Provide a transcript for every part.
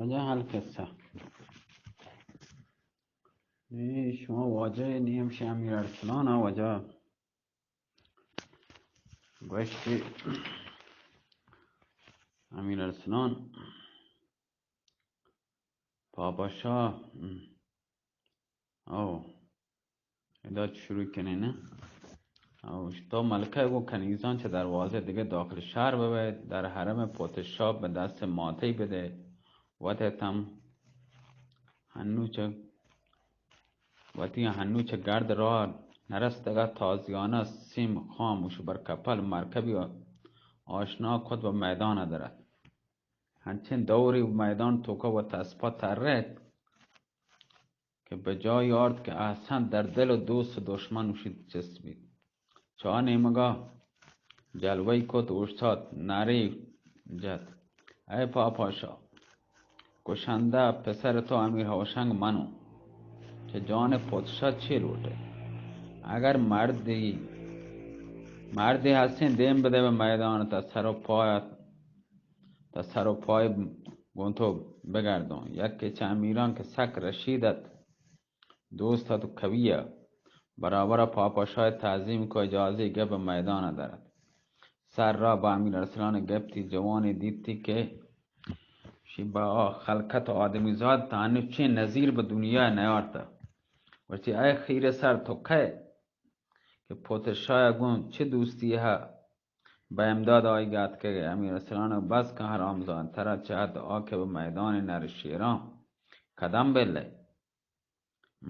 واجہ القصہ۔ نی شما واجہ نی ہمشی امیر ارسلان ءَ واجہ گوشتی، امیر ارسلان، پاپا شاہ، او، ادا شروع کنین۔ او، تو ملکہ گو کنیزان چہ دروازہ دگہ داخل شہر ببئے، در حرم پوتشاہ بہ دست ماتی بدئے، وت تم ہنو چہ وتی ہنو چہ گرد راہ نرستگا، تازیانہ سیم خام وش بر کپل مرکبی آشنا کت و میدان درت۔ ہنچین دوری میدان توکا و تسپا ترت کہ بہ جای آرت کہ احسن در دل و دوست و دشمن وشی چست بیت۔ چا نیمگا جلوی کت، اوشتات، نعرے جت، اے پاپاشا، کشندہ پسر تو امیر ہوشنگ منو، چہ جان پوتشا چے لوٹے؟ اگر مردی، مردی ہستیں دیم بدے بہ میدان، تا سر و پایت، تا سر و پای گوں تو بگردوں۔ یکے چہ امیران کہ سک رشید ات، دوست ات و قوی ات، برابر پاپا شاہ تعظیم کو، اجازے گپ میدان درت۔ سر را با امیر ارسلان گپتی، جوانے دیتی کہ شی با آ خلقت آدمی زاد تانو چین نظیر بہ دنیا نیارتا۔ وتی اے خیر سر تو کئے کہ پوت شاہ گون چہ دوستی ہا بہ امداد آئی گات کہ امیر ارسلان بس کن حرام زاد، ترا چہ حد آ کہ بہ میدان نر شیران قدم بلے۔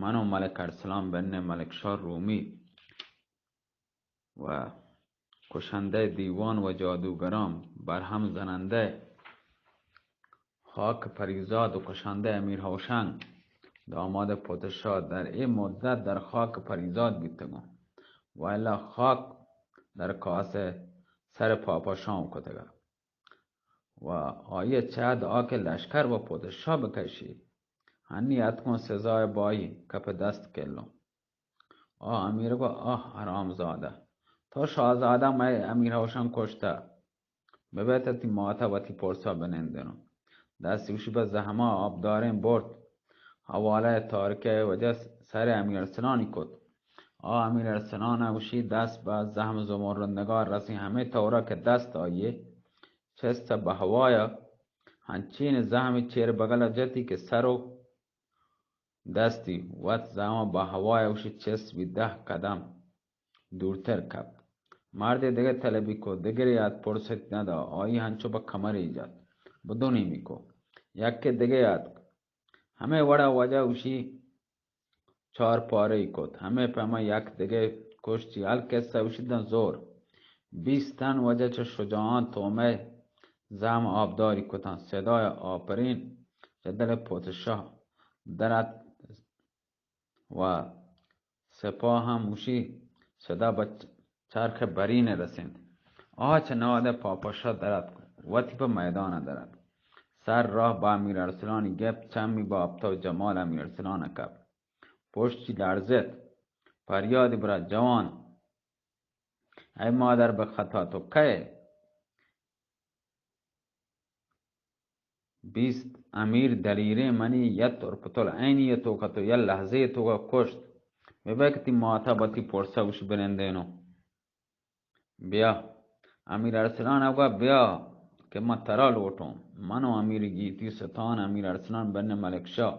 من و ملک ارسلان بن ملک شاہ رومی و کشندہ دیوان و جادوگران، برہم زنندہ خاک پریزاد و کشندہ امیر ہوشنگ، داماد پوتشاہ، در اے مدت در خاک پریزاد بیتگوں و الا خاک در کاس سر پاپا شام کتگا۔ و آئی چہ دعا کہ لشکر و پادشاہ بکشی، ہنی اتکوں سزای بائی کپ دست کلوں۔ آ امیر گو، آہ حرام زادہ، تو شاہزادہ مئے امیر ہوشن کشتہ، ببیت تی ماتا وتی پرسا بنندنوں۔ دست وشی بہ زہما آبداریں برت، حوالہ تارکہ وجہ سر امیر ارسلانی کت۔ آ امیر ارسلان گوشی، دست بہ زہم زمرندگار رسی ہمیں طورا کہ دست آئیے چست بہ ہوایا، ہنچین زہم چیر بگل جتی کہ سر و دستی وت زہم بہ ہوایا گوشی چست بی دہ قدم دورتر کپت۔ مردے دگہ طلبی کو، دگرے ات پرست ندا، آئی ہنچو بہ کمری جت، بدونی می کو۔ یکے دگہ ات، ہمیں وڑا وجہ گوشی چار پارے کت۔ ہمیں پیما یک دگہ کشتی۔ القصہ گوشی داں زور۔ بیست تن وجہ چہ شجاعان تومہ زہم آبداری کتاں۔ صدای آپرین چہ دل پوتشاہ درات و سپاہ ہم گوشی صدا بہ چرخ برین رسینت۔ آ چہ نواد پاپشا دراتک، وتی پہ میدان دراتک۔ سر راہ با امیر ارسلانی گپت، چمی با آپتو جمال امیر ارسلان کپت۔ پشتی لرزت، پریادی برا جوان، اے مادر بہ خطا تو کئے؟ بیست امیر دلیریں منی، یک ترپتل عینی توکا تو یک لحظے توکا کشت۔ ببے کہ تی ماتا بتی پرسا گوش بنندینو۔ بیا۔ امیر ارسلان اوگا بیا کہ من ترا لوٹوں۔ من و امیر گیتی ستان امیر ارسلان بن ملک شاہ،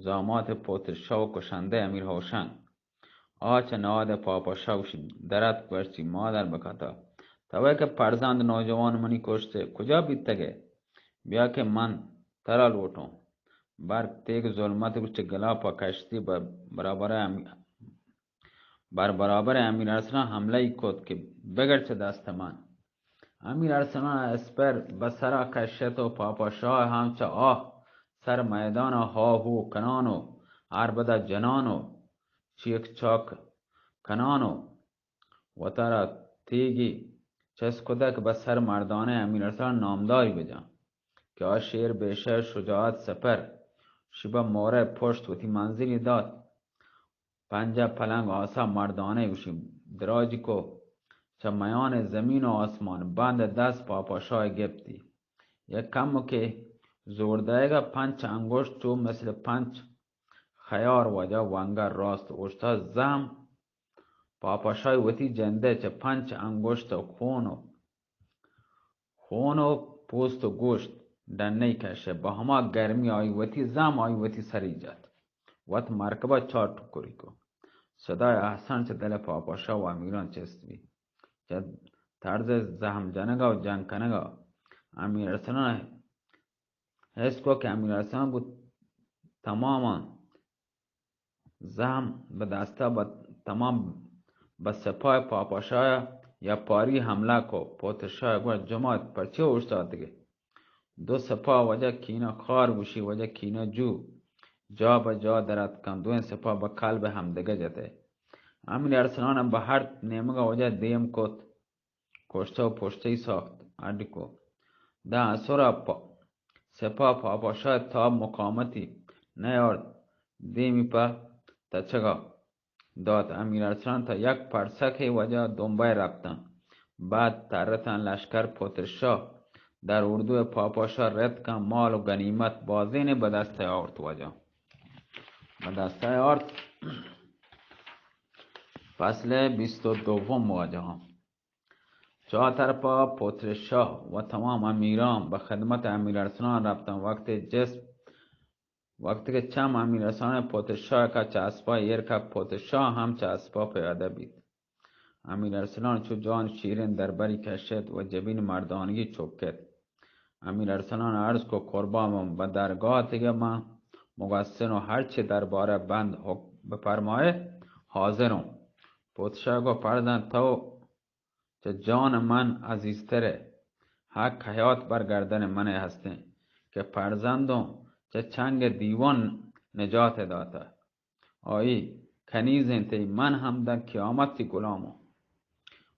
زامات پوتر شاہ و کشندہ امیر ہوشنگ۔ آ چہ نواد پاپا شاہ گوشی درات گوشتی مادر بکتا۔ توے کہ پرزند نوجوان منی کشتے کجا بیتگے؟ بیا کہ من ترا لوٹوں۔ برک تیگ ظلمت گوشت گلا پا کشتی بر-، برابر امی-، بر برابر امیر ارسلان حملہ ای کت کہ بگر چہ دست من۔ امیر ارسلان اسپر بہ سرا کشت و پاپا شاہ ہم چہ آہ سر میدان ہا ہو کنان و عربدہ جنان و چیک چاک کنان و وتارا تیگی چست کتہ کہ بہ سر مردانہ امیر ارسلان نامداری بجان کہ آ شیر بیشہ شجاعت سپر شبہ مورہ پشت وتی منزلی دات۔ پنجہ پلنگ آسا مردانہ گوشی دراجی کو چہ میان زمین و آسمان بند دست پاپا شاہ گپتی۔ یک کم کہ زور دئیگ ءَ پنچ انگشت چو مثل پنچ خیار واجہ ونگ ءَ راست اوشتات۔ زحم پاپاشائی وتی جند ءِ چہ پنچ انگشت ءَ خون ءُ خون ءُ پوست ءُ گوشت ڈنّی کش ات۔ بہ ہما گرمی آئی وتی زحم آئی وتی سری جت۔ وت مرکب ءَ چار ٹکری کو۔ صدائے احسن چہ دل پاپاشاہ ءُ امیراں چست بیت۔ چہ طرز زحم جنگ ءَ ءُ جنگ کنگ ءَ امیر ارسلان حس کو کہ امیر ارسلان گوں تمام زحم بہ دست ءَ بہ تمام بہ سپاہ پاپاشاہ ءَ یا پاری حملہ کو۔ پوتشاہ گوشت، جماعت پرچے اوشتاتگ ئے؟ دو سپاہ واجہ کینہ خار گوشی، واجہ کینہ جو جا بہ جا در اتکاں۔ دوئیں سپاہ بہ کلب ہمدگہ جت ئے۔ امیر ارسلان ءَ بہ ہر نیمگ ءَ واجہ دیم کت۔ کشتہ ءُ پشتئی ساخت اڈ کو۔ داں اسر ءَ پ-، سپاہ پاپاشاہ ءَ تاب مقامتی نیارت، دیمی پہ تچگ ءَ دات۔ امیر ارسلان تا یک پرسکے واجہ دمبئے رپتاں۔ بعد ترتاں لشکر پتر شاہ در اردو پاپاشاہ رتکاں، مال ءُ گنیمت بازینے بہ دست ءَ آورت واجہ۔ بہ دست ءَ آورت۔ فصل بیست و دوم واجہ۔ چہ آ طرفا پتر شاہ و تمام امیران بہ خدمت امیر ارسلان رپتاں۔ وقتے جسم، وقتے کہ چم امیر ارسلان پتر شاہ کا چہ اسپا ایر کا، پتر شاہ ہم چہ اسپا پیادہ بیت۔ امیر ارسلان چو جان شیرین دربری کشت و جبین مردانگی چکت۔ امیر ارسلان عرض کو، قربان بہ درگاہ تگہ من مگسن و ہرچی دربارہ بند حکم بفرمائے حاضر ہوں۔ پتر شاہ کو، پردن تو چہ جان من عزیزترے، حق حیات بر گردن من ہستیں کہ فرزندوں چہ چنگ دیوان نجات داتا۔ آئی کنیزیں تئی من ہم داں قیامت تی غلاموں۔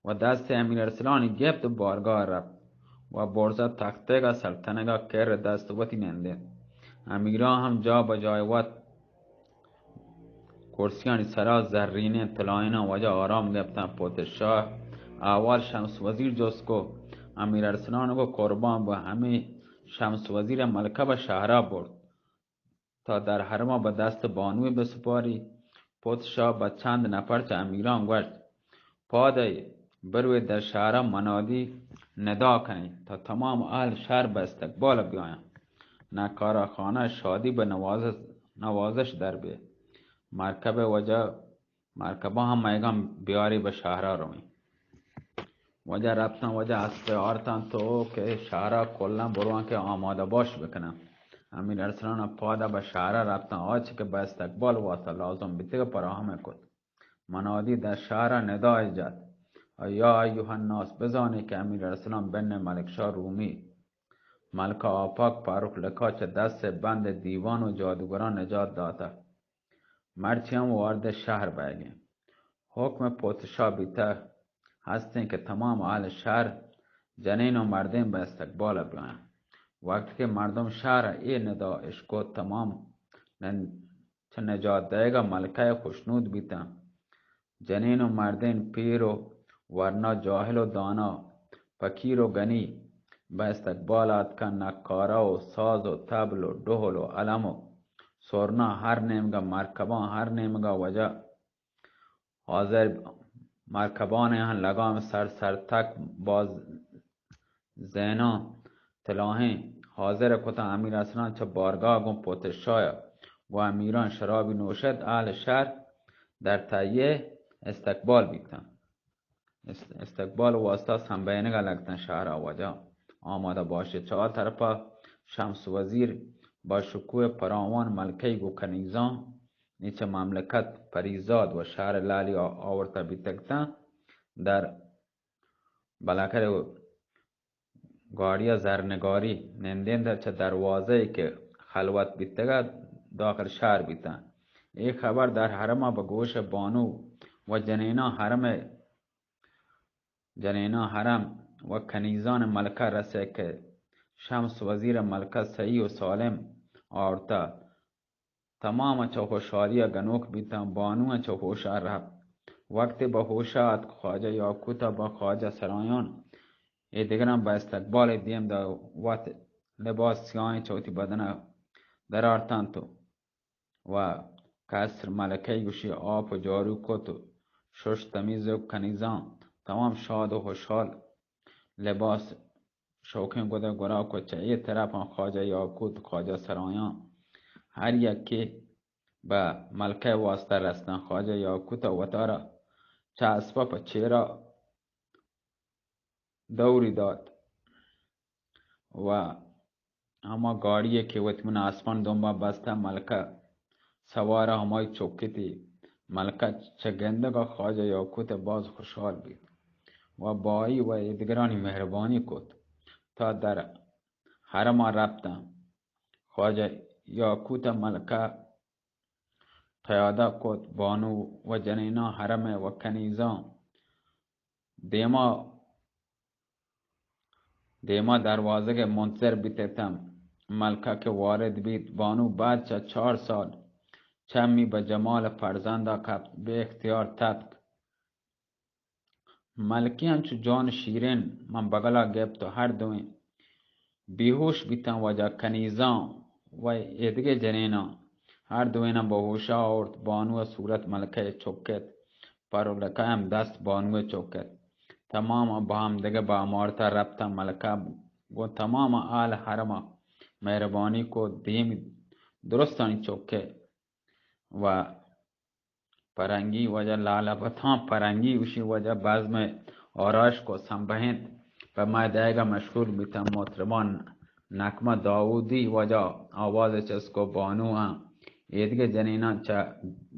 و دست امیر ارسلانی گپت و بارگاہ رفت و برزا تختگا سلطنگا کر دست وتی نندت۔ امیران ہم جا بجائے وت کرسیانی سرا زرینیں تلائیناں واجہ آرام گپتاں۔ پوت شاہ احوال شمس وزیر جست کو۔ امیر ارسلان گو، قربان بہ ہمے شمس وزیر ملکہ بہ شہرا برد تا در حرما بہ دست بانوی بسپاری۔ پوت شاہ بہ چند نفر چہ امیران گوشت، پادئے بروے در شہرا منادی ندا کنیں تا تمام اہل شہر بہ استقبال بیایاں۔ نقارہ خانہ شادی بہ نوازش، نوازش در بے۔ مرکب واجہ، مرکباں ہم مئیگاں بیاری بہ شہرا رویں۔ واجہ رپتاں، واجہ اسپے آرتاں تو کہ شہرا کلاں برواں کہ آمادہ باش بکناں۔ امیر ارسلان پادا بہ شہرا رپتاں، آچ کہ بہ استقبال واسطہ لازم بیتگ فراہم کت۔ منادی در شہرا ندائے جت، یا ایھا الناس، بزانے کہ امیر ارسلان بن ملک شاہ رومی ملکہ آپاک فاروق لقا چہ دست بند دیوان و جادوگران نجات داتہ۔ مرچی ہم وارد شہر بئیگیں۔ حکم پوت شاہ بیتہ ہستیں کہ تمام اہل شہر جنین و مردین بہ استقبال بیایاں۔ وقت کہ مردم شہر اے ندا اشکت، تمام نن-، چہ نجات دئیگا ملکہ خوشنود بیتاں۔ جنین و مردین، پیر و ورنا، جاہل و دانا، فقیر و غنی بہ استقبال آتکاں۔ نقارہ و ساز و طبل و ڈہل و علم و سرنا ہر نیمگا، مرکباں ہر نیمگا واجہ حاضر۔ مرکبان ہم لگام سر سر تک باز زیناں تلاہیں حاضر کتاں۔ امیر ارسلان چہ بارگاہ گوں پوت شاہ گوں امیران شرابی نوشت، اہل شہر در تہیہ استقبال بیتاں۔ است-، استقبال واسطہ سنبینگا لگتاں شہرا واجہ آمادہ باشے۔ چہ آ طرفا شمس وزیر با شکوہ فراوان ملکہ گوں کنیزاں نی چہ مملکت پریزاد و شہر لالی آ-، آورتہ بیتگتاں۔ در بلاکر گاڑی ء زرنگاری نندیں در چہ دروازہ ء کہ خلوت بیتگ ء داخل شہر بیتاں۔ اے خبر در حرم ء بہ گوش بانو و جنیناں حرم ء، جنیناں حرم و کنیزان ملکہ رسے کہ شمس وزیر ملکہ صحیح و سالم آورتہ۔ تمام چہ خوشحالی ء گنوک بیتاں، بانو ء چہ ہوش ء رپت۔ وقتے بہ ہوش ء اتک، خواجہ یاقوت ء با خواجہ سرایان اے دگراں بہ استقبال ء دیم دات۔ وت لباس سیاہیں چہ وتی بدن ءَ درآرتنت و قصر ملکہ ءَ گوشی آپ و جارو کت و شش تمیز و کنیزاں تمام شاد و خوشحال لباس شوکیں گد ءَ گورا کت۔ چہ اے طرفاں خواجہ یاقوت، خواجہ سرایاں ہر یکے بہ ملکہ ءِ واسطہ رستن۔ خواجہ یاقوت ءَ وتارا چہ اسپ ءَ پہ چیرا دوری دات و ہما گاڑی ءَ کہ وتی من اسپان دمبا بستہ ملکہ سوار ءَ ہمائی چکتی۔ ملکہ چہ گندگ ءَ خواجہ یاقوت ءَ باز خوشحال بیت و بائی و ایدگرانی مہربانی کت تا در حرم ءَ رپتن۔ خواجہ یاقوت ءَ ملکہ پیادہ کت، بانو و جنیناں حرم ءَ و کنیزاں دیما دیما دروازگ ءَ منتظر بیتتم۔ ملکہ کہ وارد بیت، بانو بعد چہ چار سال چمی بہ جمال فرزندا کپت، بے اختیار تتک۔ ملکہ انچو جان شیرین من بگلا گپت و ہر دوئیں بیہوش بیتاں۔ واجہ کنیزاں و ایدگہ جنیناں ہر دوئیناں بہ ہوشا آورت۔ بانو ءِ صورت ملکہ ءِ چک ات، پر و لکہ ہم دست بانو ءِ چک ات۔ تمام بہ ہمدگہ بہ امارتا رپتاں۔ ملکہ گوں تمام آل حرم ءَ مہربانی کو، دیم درستانی چک ءَ و پرنگی واجہ لالہ بتاں، پرنگی گوشی واجہ بزم آرائش کو سمبہینت، پہ مئے دئیگا مشغول بیتاں۔ مطربان نقمہ داؤدی واجہ آواز چست کو، بانو آں ایدگہ جنیناں چہ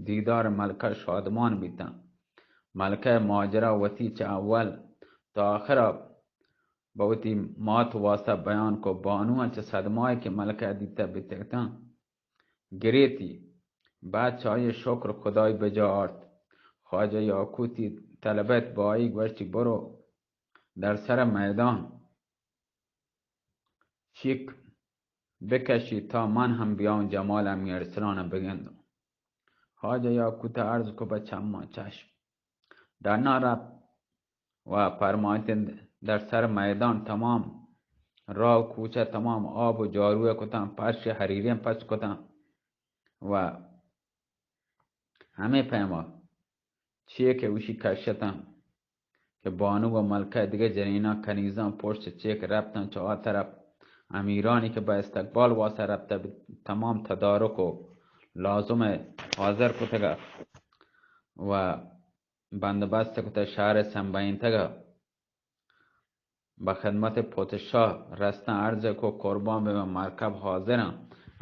دیدار ملکہ شادمان بیتاں۔ ملکہ ماجرا وتی چہ اول تا آخرا بہ وتی مات واسطہ بیان کو، بانو آں چہ صدمائے کہ ملکہ دیتہ بتگتاں گریتی۔ بعد چہ آئی شکر خدای بجا آرت۔ خواجہ یاقوتی طلبت با آئی گوشتی، برو در سر میدان چیک بکشی تا من ہم بیاؤں جمال امیر ارسلان بگندوں۔ خواجہ یاقوت عرض کو، بہ چماں چشم۔ ڈنا رپت و پرمائتن در سر میدان تمام راہ و کوچہ تمام آب و جاروئے کتاں، پرش حریریں پچ کتاں و ہمے پیما چیک اوشی کشتاں کہ بانو و ملکہ دگہ جنیناں کنیزاں پشت چیک رپتاں چہ آ طرف امیرانی کہ بہ استقبال واسطہ رپتہ بہ تمام تدارک و لازم حاضر کتگا و بندوبست کتہ شہر سمبہینتگا۔ بہ خدمت پوتشاہ رستن عرض کو، قربان بہ من، مرکب حاضراں۔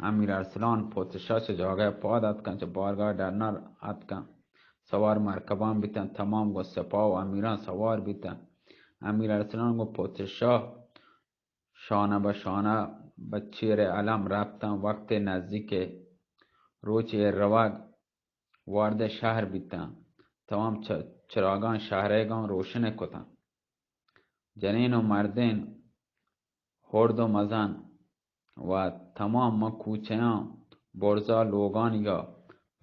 امیر ارسلان پوتشاہ چہ جاگہ پاد اتکن، چہ بارگاہ ڈنر اتکن، سوار مرکبان بیتن، تمام گوں سپاہ و امیران سوار بیتن۔ امیر ارسلان گوں پوتشاہ شانہ بہ شانہ بہ چیر علم رپتن۔ وقت نزدیک روچ روگ وارد شہر بیتاں۔ تمام چ-، چراگاں شہرئیگاں روشن کتاں۔ جنین و مردین، ہرد و مزن و تمام ماں کوچیاں، برزا لوگانیگا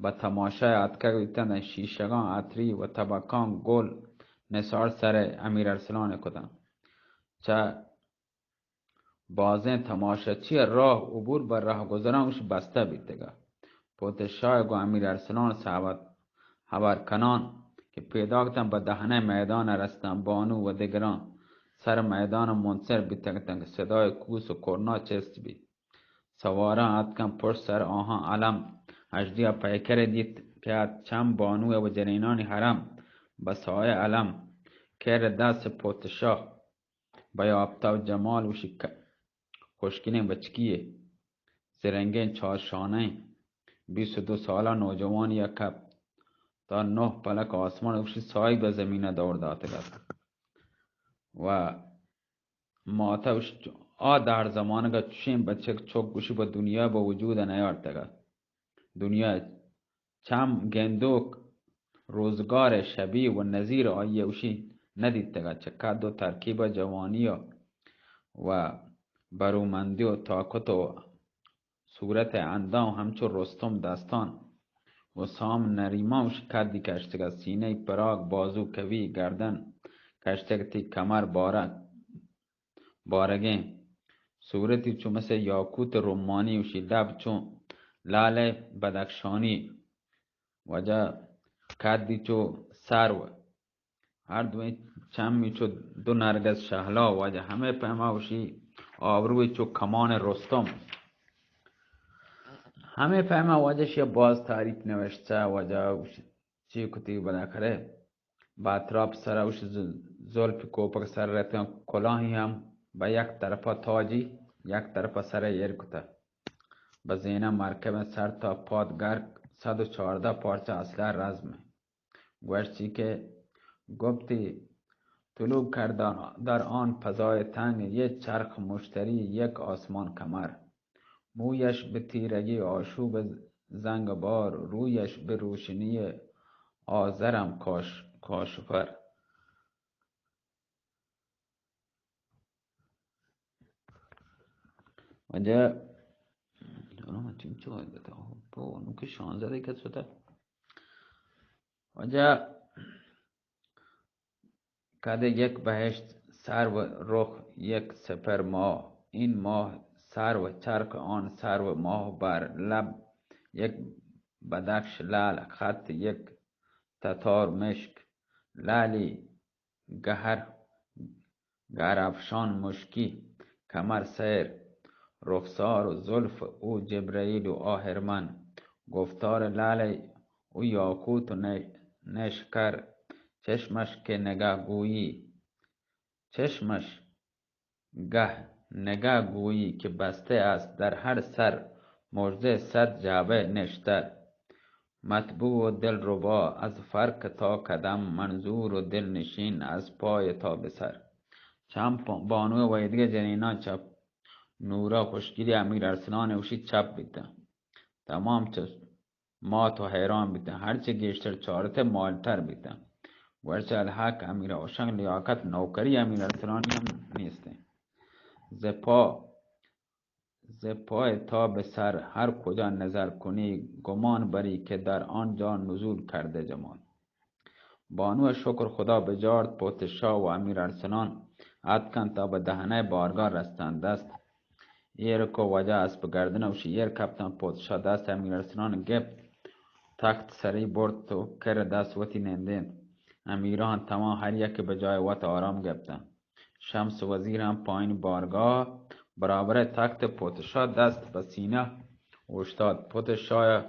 بہ تماشا اتکگ بیتاں۔ شیشگاں عطری و تبکاں گل نثار سر امیر ارسلان کتاں۔ چہ بازیں تماشاچی ء راہ عبور بہ رہگزراں اش بستہ بیتگ ات۔ پوتشاہ گوں امیر ارسلان صاحب ء ہبر کنان کہ پیداک اتاں بہ دہنہ میدان ء رستاں، بانو و دگراں سر میدان ء منتظر بیتگ اتاں کہ صدائے کوس و کرنا چست بیت۔ سواراں اتکاں پشت سر آہاں علم اژدیا پیکرے دیت کہ ات چم بانو ء و جنینانی حرم بہ سایہ علم کر دست پوتشاہ بہ آپتاب جمال گوشی ک-، خوشکلیں بچکی یے، زرنگیں چار شانہ ایں، بیست و دو سالہ نوجوانی ء کپت تا نہ پلک آسمان گوشی ساہی بہ زمین ء دور داتگ ات۔ و مات ء گوشی آ دہر زمانگ ء چشیں بچک چک گوشی بہ دنیا بہ وجود ء نیارتگ ات۔ دنیا چم گندوک روزگار شبیہ و نظیر آئی اوشی ندیتگا۔ چہ قد و ترکیب جوانی و برومندی و طاقت و صورت اندام ہمچو رستم دستان و سام نریمان اوشی قدی کشتگا۔ سینہ پراگ، بازو کوی، گردن کشتگ تی کمر بارگ بارگیں صورتی چو مثل یاقوت رومانی، اوشی لب چو لال بدخشانی، واجہ قدی چو سرو، ہر دوئیں چمی چو دو نرگس شہلا، واجہ ہمے پیما اوشی آبروی چو کمان رستم۔ ہمے پیما واجہ شی باز تعریف نوشتہ، واجہ اوشی چی کتی بنا کرے۔ با تراپ سر اوش ز-، زلف کوپک سر رہتے، کلاہی ہم با یک طرفا تاجی، یک طرفا سر ایر کتا۔ با زینہ مرکب سر تا پاد گرک، صد و چاردہ پارچہ اصلہ رزم۔ گوشتی کہ گپتی طلوع کردن در آن فضای تنگ، یک چرخ مشتری، یک آسمان کمر. مویش به تیرگی آشوب زنگبار، رویش به روشنی آذرم کاش-، کاشفر. واجہ، چلو من چنچو بتا، تو انو که شانزده دقیقه شده. واجہ، کده یک بهشت سرو رخ، یک سپر ماه، این ماه سرو چرخ، آن سرو ماه بر لب، یک بدخش لال خط، یک تتار مشک، لالی گهر، گهرافشان مشکی، کمر سیر، رخسار و زلف او جبرئیل و آهرمن، گفتار لال او یاقوت و نه-، نشکر، چشمش که نگه گویی، چشمش گه نگه گویی که بسته است در هر سر، مژده صد جعبه نشتر. مطبوع و دلربا از فرق تا قدم، منظور و دلنشین از پای تا به سر. چم پا-، بانو و ایدگه جنینان چپ نورا خوشگلی امیر ارسلان اوشی چپ بیتن. تمام چ-، مات و حیران بیتن، هرچه گیشتر چارته مالتر بیتن. گوشت الحق امیر اوشنگ لیاقت نوکری امیر ارسلانی هم نیستن. ز پا، ز پای تا به سر هر کجا نظر کنی، گمان بری که در آنجا نزول کرده جمال. بانو شکر خدا بجارت، پوتشا و امیر ارسلان اتکن تا به دهنه بارگاه رستن دست. ایر کو واجہ اسپ گردن اوشی ایر کپتن، پوتشا دست امیر ارسلان گپت، تخت سری برت و کر دست وتی نندین. امیران تمام هر یک به جای وت آرام گپتن. شمس وزیر هم پایین بارگاه برابر تخت پوتشا دست به سینه اوشتاد. پوتشای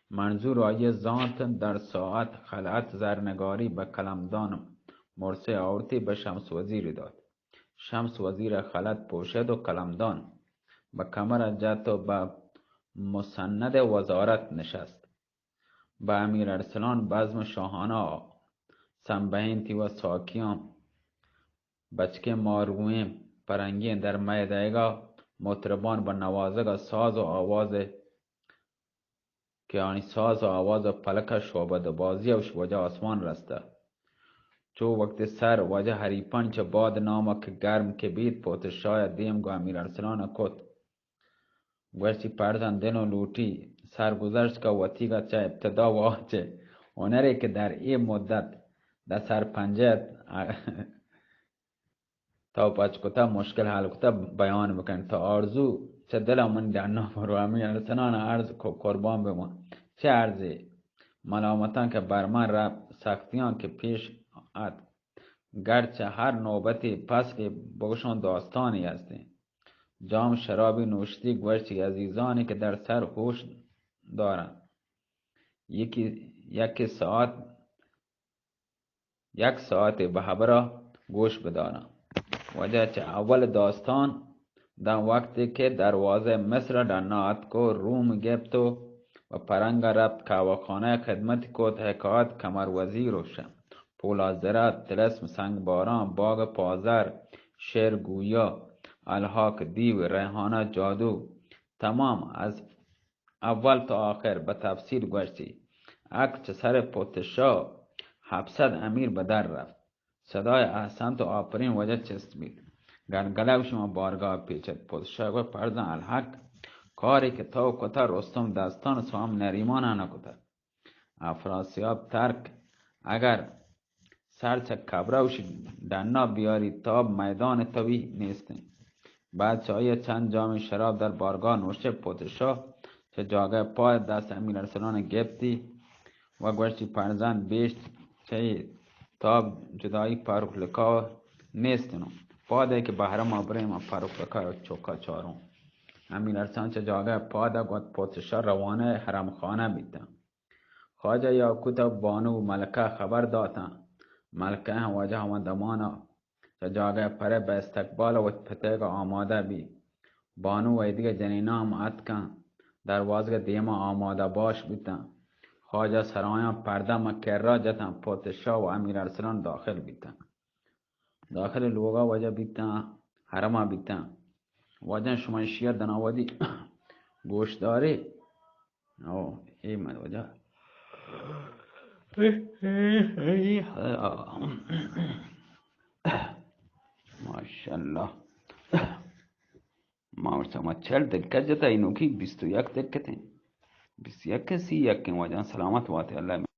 منظور آیه زانت در ساعت خلعت زرنگاری به قلمدان مرسه آورتی به شمس وزیر داد. شمس وزیر خلعت پوشد و قلمدان به کمر جت و به مسند وزارت نشست. به امیر ارسلان بزم شاهانه سنبهینتی و ساکیان بچکه ماروین پرنگین در مئے دئیگا مطربان به نوازگا ساز و آواز که آنی ساز و آواز و پلک ء شعبد بازی اوش واجہ آسمان رستہ. چو وقت سر واجہ حریفان چہ باد نام ء کہ گرم کہ بیت، پوتشاہ ء دیم گوں امیر ارسلان ء کت. گوشتی، پرزند دل و لوٹی سرگذشت کہ وتیگا چہ ابتدا و چہ ہنرے کہ در اے مدت دہ سر پنجہ ات تو پچ کتہ، مشکل حل کتہ، بیان بکن. تو آرزو چہ دل ء من ڈنا برو. ہمے ارسلان ء عرض کو قربان بہ من. چہ عرضے؟ ملامتاں کہ بر من رب سختیاں کہ پیش ات، گرچہ ہر نوبتی پسلی بگشاں داستانی ہستیں. جام شرابی نوشتی گوشتی عزیزانی کہ در سر ہوش دارن، یکی، یکی ساعت یک ساعتے بہ ہبرا گوش بداراں. واجہ چہ اول داستان داں وقتے کہ دروازہ مصر ڈنا اتک و روم گپت و و پرنگا رپت، کہوہ خانہ خدمت کت، حکایت کمر وزیر و شم، پولا زرت، طلسم سنگ باران، باغ پازر، شعر گویا، الحاق دیو، ریحانہ جادو، تمام از اول تا آخر بہ تفصیل گوشتی. اک چہ سر پوتشا ہپسد امیر بہ در رفت. صدای احسنت و آفرین واجہ چست بیت. گلگلہ شما بارگاہ پیچت. پوتشا گوشت، پرزان الحق، کاری کہ تو کتا رستم دستان سوام نریمان نہ کتا. افراسیاب ترک اگر سر چہ کبرہ اوشی ڈنا بیاری، تاب میدان توی نیستیں. بعد چہ آئی ءَ چند جامے شراب در بارگاہ نوشت، پادشاہ چہ جاگہ ءَ پاد دست امیر ارسلان ءَ گپتی و گوشتی، فرزند، بیشت چہ اے تاب جدائی پروک لکا نیست نوں۔ پاد ءَ کہ بہ حرم ءَ بریں، من پروک لکا ءَ چوکا چاروں۔ امیر ارسلان چہ جاگہ ءَ پاد ءَ گوت، پادشاہ روانہ حرم خانہ بیتاں۔ خواجہ یاقوت ءَ بانو ملکہ ءَ خبر داتاں۔ ملکہ ہم واجہ ہما دمان ءَ چہ جاگہ ءَ پرے بہ استقبال ءَ وت پتیگ ءَ آمادہ بی۔ بانو و ایدگہ جنیناں ہم اتکاں، دروازگ ءِ دیما آمادہ باش بوتاں۔ خواجہ سرایاں پردہ ماں کرا جتاں، پادشاہ و امیر ارسلان داخل بیتاں۔ داخل لوگا واجہ بیتاں، حرما بیتاں۔ واجہ، شما اشیا دنا ودی گوش دارے؟ او، اے من واجہ۔ ماشاءاللہ۔ ما ورچا ما چل دقت جتا، اینوکی بیست و یک دقتیں۔ بیست و یک سی یک واجہ، سلامت باتے اللہ۔